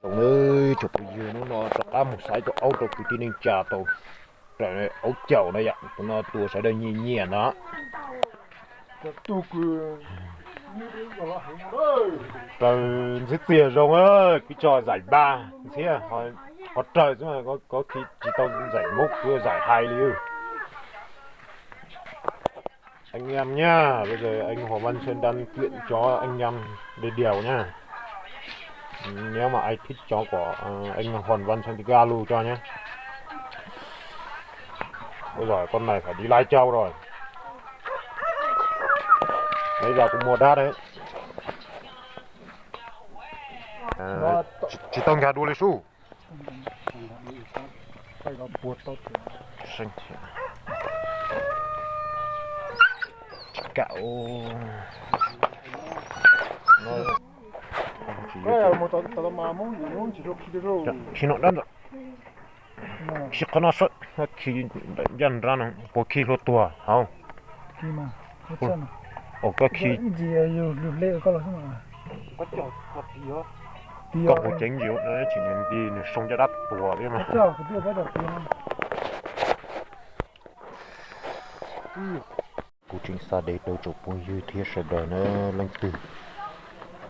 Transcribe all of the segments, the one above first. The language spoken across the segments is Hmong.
Zoo, tsoom phooj ywg, hnub no rov qab mus saib tus aub rau kwv tij neej tsa tau raws aub caum na yom, tus no tus sawv daws nyiam nyiam no. Raws ntxhiab txiag zoo, kwv tso zaim npaj ntxhiab, qhov raws xwb, kov khi tsis tau zaim mub, kwv zaim hais li. Anh em nhá, bây giờ anh Hoàng Văn Sơn đang chuyển chó anh em đi điều nhá. Nếu mà ai thích chó của, ờ, anh Hoàng Văn Sơn thì cứ alo cho nhé. Ôi giời, con này phải đi lai châu rồi. Nãy giờ cũng mua đắt đấy. À, tsis tau nkag dua li sub. Khi no dab ntawm, khi qhov no sab, khi ntawm ncaj nrab no puas khi hlua tuag hauv? Ua koj khi, koj puas ceev yus tsis nti nws soo caj dab tuag thiab mas. Kuv tseem xa dev rau tsoom phooj ywg thiab sawv daws na, leej twg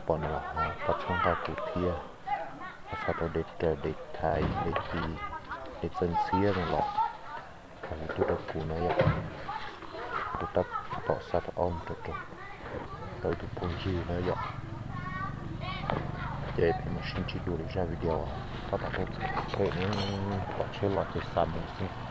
pom no los ho pab txhawb nqa kuv thiab, ho xa tau dev raws, dev thaiv, dev ci, dev txawj ntxhiab no los ho hu tuaj rau kuv na yom. Kuv tab tom xa tau ob rau rau tau ib tug phooj ywg na yom. Ces peb mam sib ntsib dua lwm zaj video, tab tom tuaj txog tsheb, pom tsheb los ces xa mus xwb.